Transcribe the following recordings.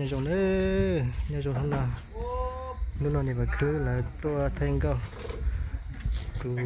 Nyob zoo na, nyob zoo hnub no, hnub no niam Vam Khwb lawv tuaj thaij nkauj. Tus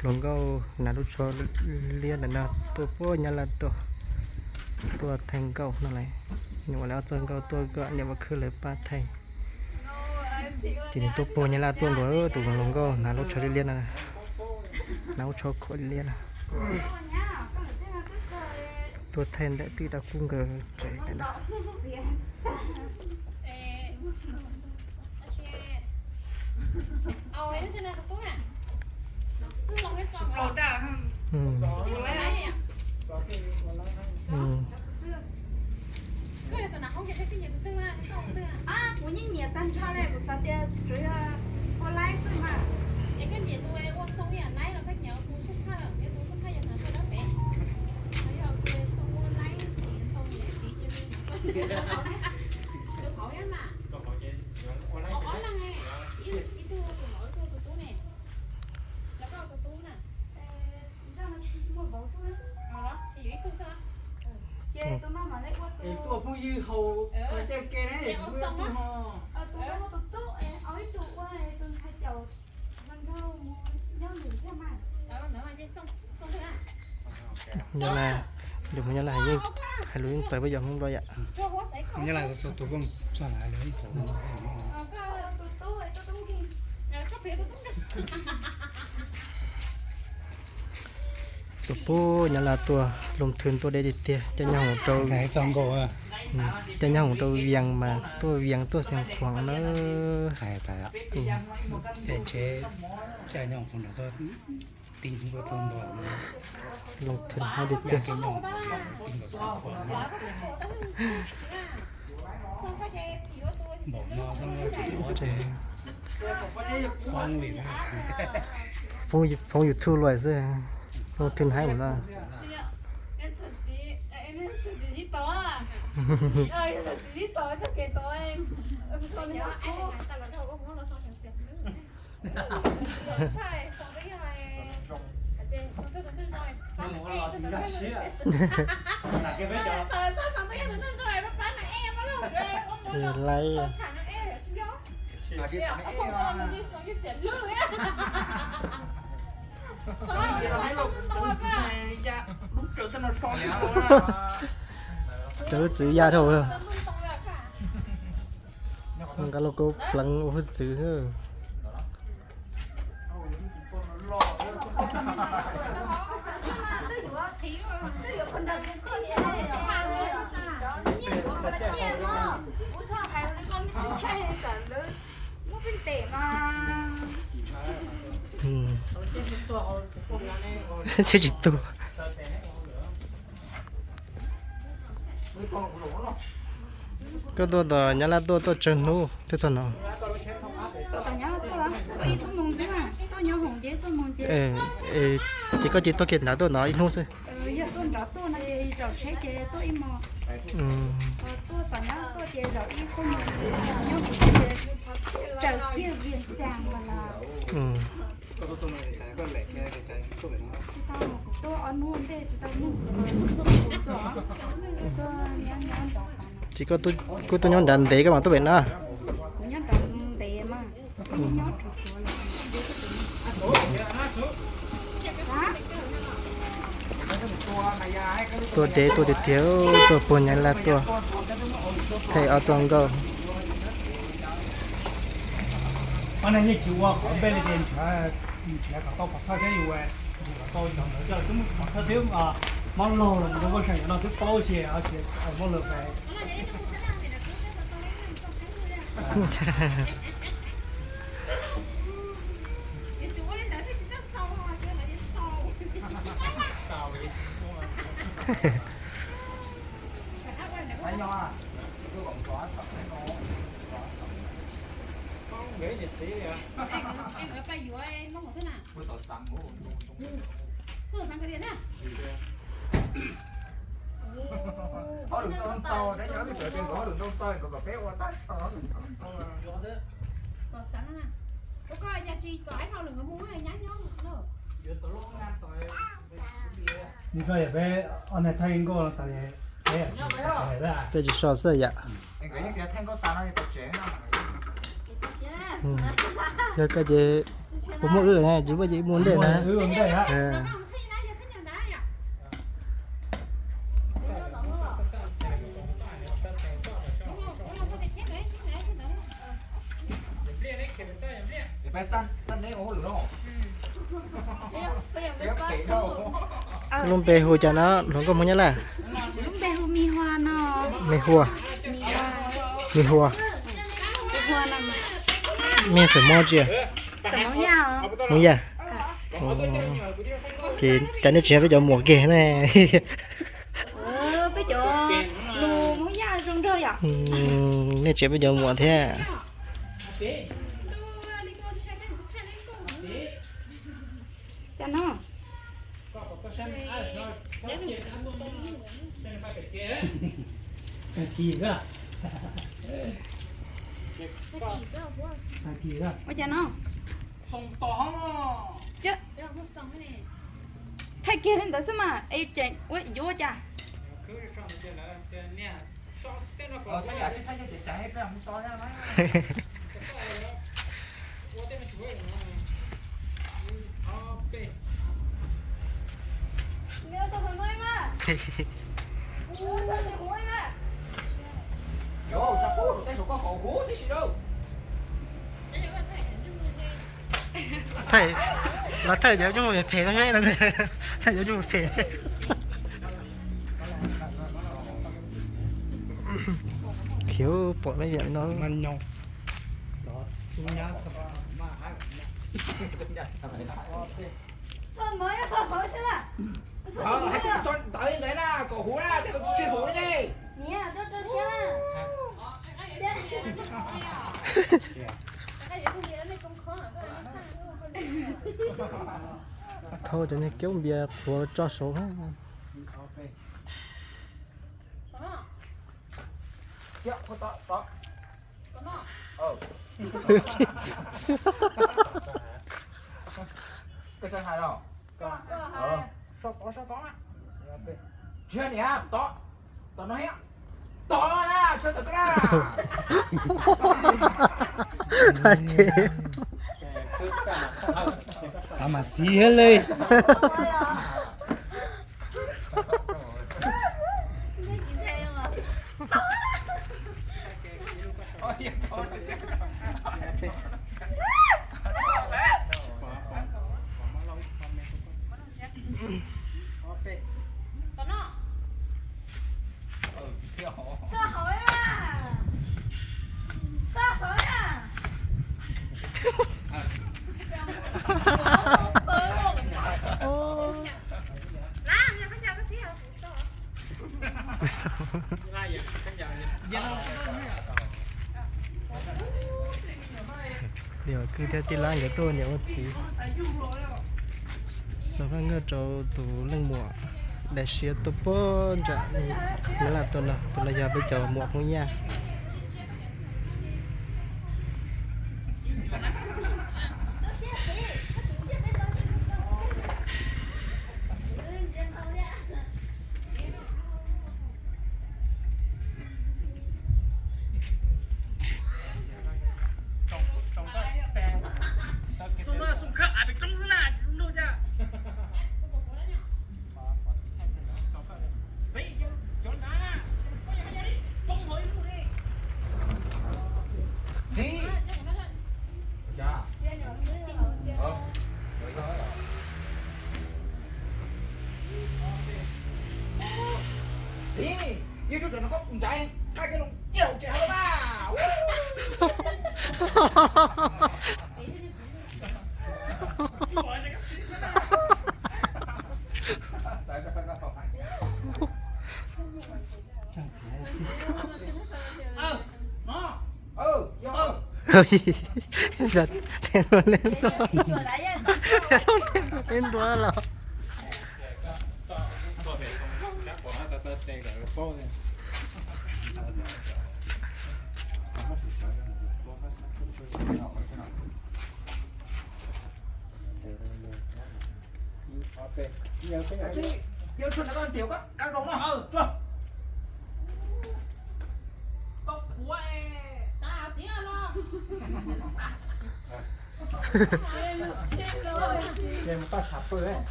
hluas nkauj hnav lub tsho liab ntawm no tuaj puag Nyab Laj tuaj, tuaj thaij nkauj no lawm. Nws ua lawv ob txoj nkauj tuaj kom niam Vam Khwb lawv pab thaij. Ces nws tuaj puag Nyab Laj tuaj nkaus, tus hluas nkauj hnav lub tsho liab liab no, hnav lub tsho khuam liab no. Tuaj thaij ntawm tij dab kub nkawd tsev ntawm no. Kuv yeej nyiam tag nrho li, kuv xav tias tsuas yog ua laib xwb mas. Es koj nyiam tus ua xoo li laib los koj nyiam tus xoo thaj, tus xoo thaj yog tus sawv dawb pem, yog tus xoo ua laib ntau niam txiv cia li tus hauv thiab mas. Ob leeg, ib tug tus laus ib tug tus tub ne, los koj tus tub na. Ces tus no mam li ua tus, tus no ua tus tub, tus no ua tus tub, ib tug ua tus hais caum nrog mus nyob nws thiab mas. Nyob Laj, yus Hmoob Nyob Laj hais lus yeej txawv pab yog Hmoob Nplog yam. Nyob Laj txog tus koj txog lawm lawv yeej txawv. Tus puag Nyab Laj tuaj, loo thwv tuaj deb tiag tiag, caij nyob hoom rau, caij nyob hoom rau Vias mas tuaj Vias tuaj Xeev Khuam na. Loo thwv hab tiag tiag. Foob YouTube los xwb, loo thwv hab mus no. Laib. Cov hwj txwv ya dhau. Nqa lub kub pleev ua hwj txwv. Thiab tsis tuag. Koj tuaj tom Nyab Laj tuaj, tuaj tsawg hnub thiaj txog no? Ces koj cia li tuaj kiag nrad tuaj no ib hnub xwb? Ces koj kuj tuaj nyob nrad ntev koj mam tuaj pem no? Tuaj deb tuaj tiag tiag, tuaj puag Nyab Laj tuaj thaij ob txoj nkauj. Peb tsis so xwb yam. Yog koj ces puas muaj wb na, tsis muaj ces muaj ntej na. Lub npe hu cas no, hluas nkauj Hmoob Nyab Laj? Lub npe hu Mi Hua no. Mi Hua. Mi Hua. Hua no. Mej xeem Hmoob tsi? Xeem Hmoob Yaj. Hmoob Yaj. Ces cas nej tsis yog peb cov muam kiag ne? Peb cov nus Hmoob Yaj zoo nraug yom. Nej tsis yog peb cov muam thiab. Cas no? Ua cas no? Thaij kiag li ntawd xwb mas es yuav ua cas? Thaij, los thaij cov ntsej muag phem phem no, thaij cov ntsej muag phem. Khiav pom lawm no. Ntawd na, kom huv na, tej tsis huv ne. Thauj cov niag kib npias qhuav tso saud. Tsis niam, tod, tod no, tod na, tso tod na. Tod mas xiv li. Niam kwv thiab tij laug nkawd tuaj niam ua txiv. Xav faj nkauj rau tus leej muam daim siab tuaj puag nram Nyab Laj tuaj no, tus no yog peb cov muam Hmoob Yaj. Tej ntua los.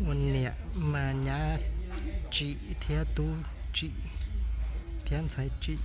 Ua niam mas nyab tsim thiab tub tsim thiab ntxhais tsim.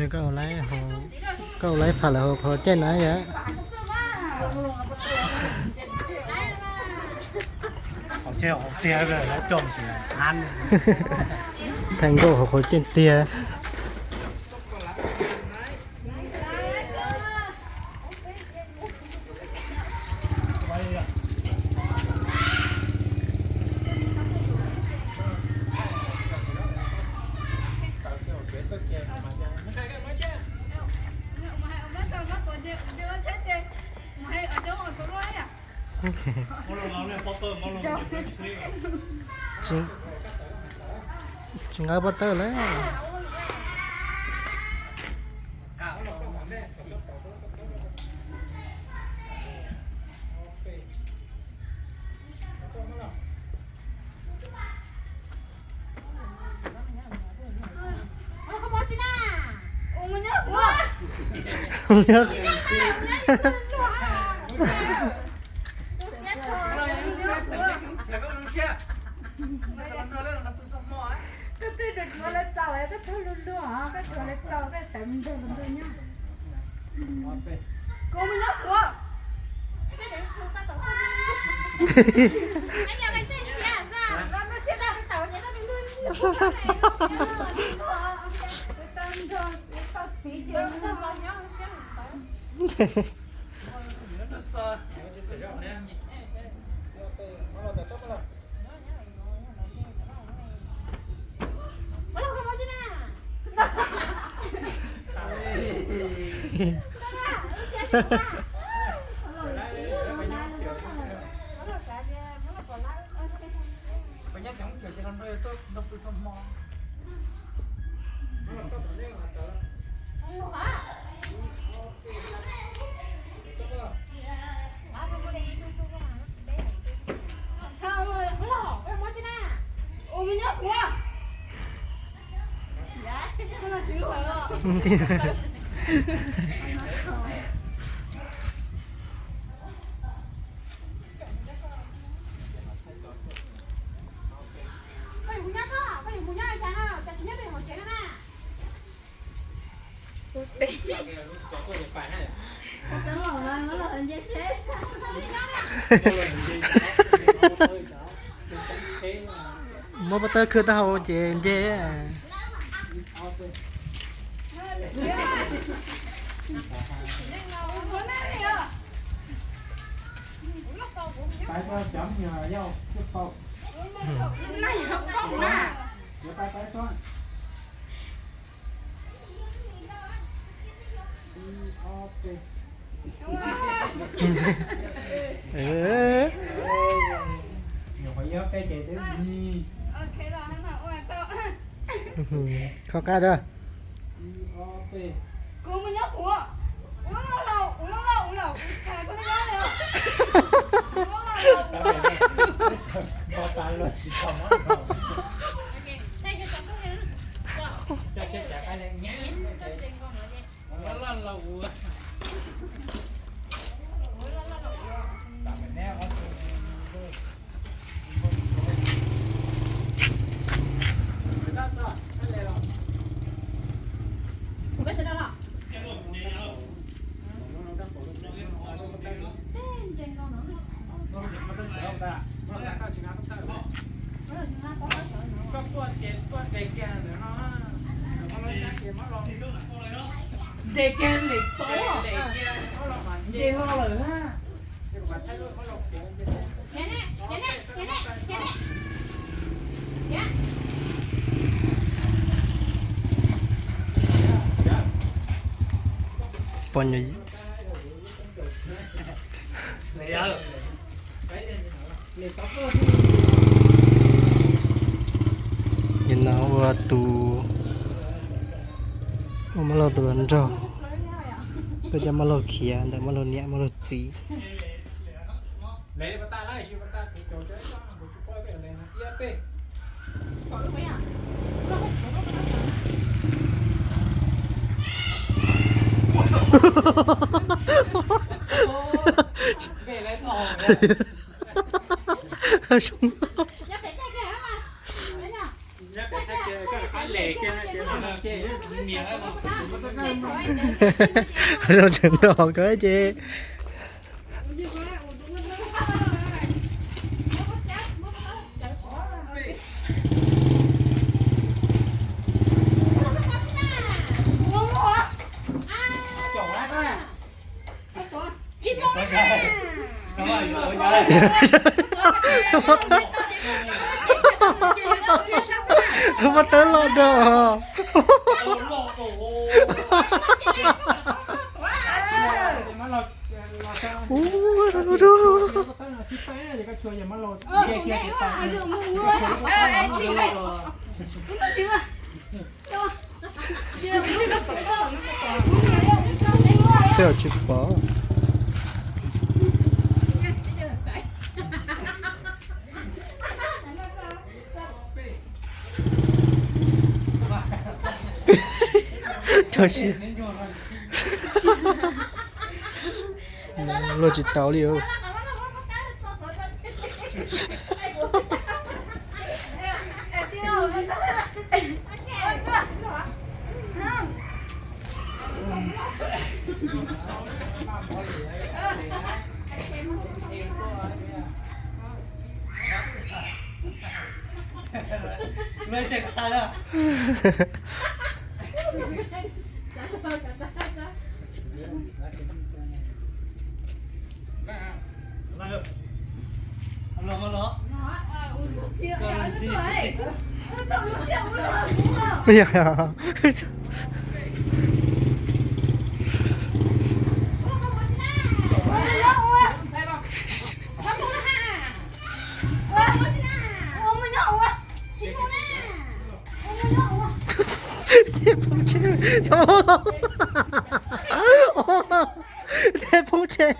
Yog koj laib, koj laib pham lawm hauv qhov caij na yom. Theem nkauj hauv qhov caij tiag. Tsis nqa pob tawj lawm. Koj twb dua dua lawv txaus, koj txhob luag luag, koj dua lawv txaus koj tawm ntug ntug nyob. Kuv mus nyob kuv. Muab pob tawb khwb taub hau ces nce. Kho qab tso. Nce kiag li tau, nce hlo lawm na. Poj niam. Nim no ua tus, ua mab laug tus hluas nraug, tuaj coj mab laug khiav ntawm mab laug niam mab laug txiv. Zoo tseem tos koj ces. Pob tawb loj dog. Ua, twb tsis pom. Cov si luag tsis tau li. Tej poob tsheb.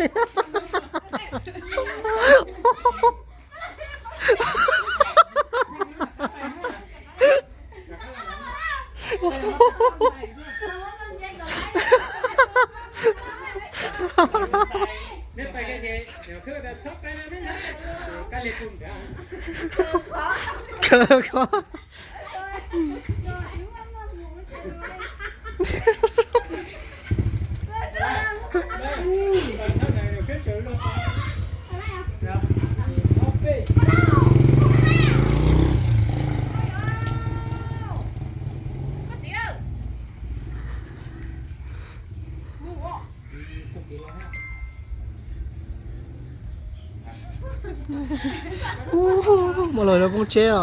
Khov. Muaj los poob tsheb os.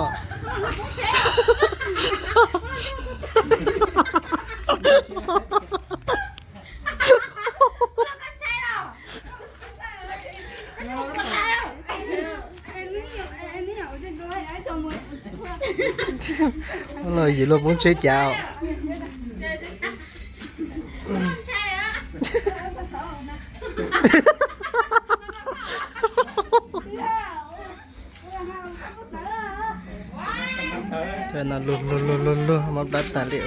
Los yim luag poob tsheb cav. Luag luag luag luag luag mas plab tas li.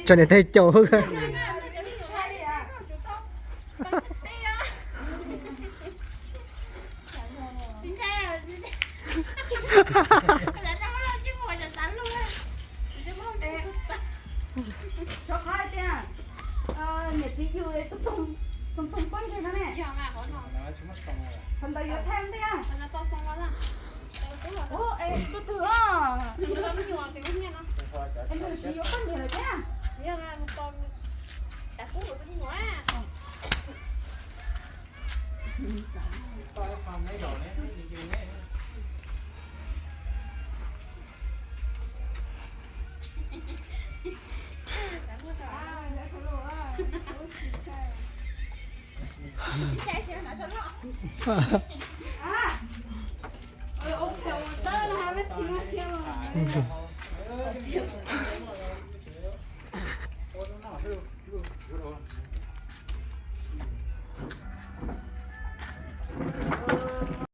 Tso niam tais caum. Niam txiv yug tus toog poob ntses no ne. Qhov ntawd yuav thaij ntej. Tus twg os? Es nws tsis yuav poj niam lawm thiab?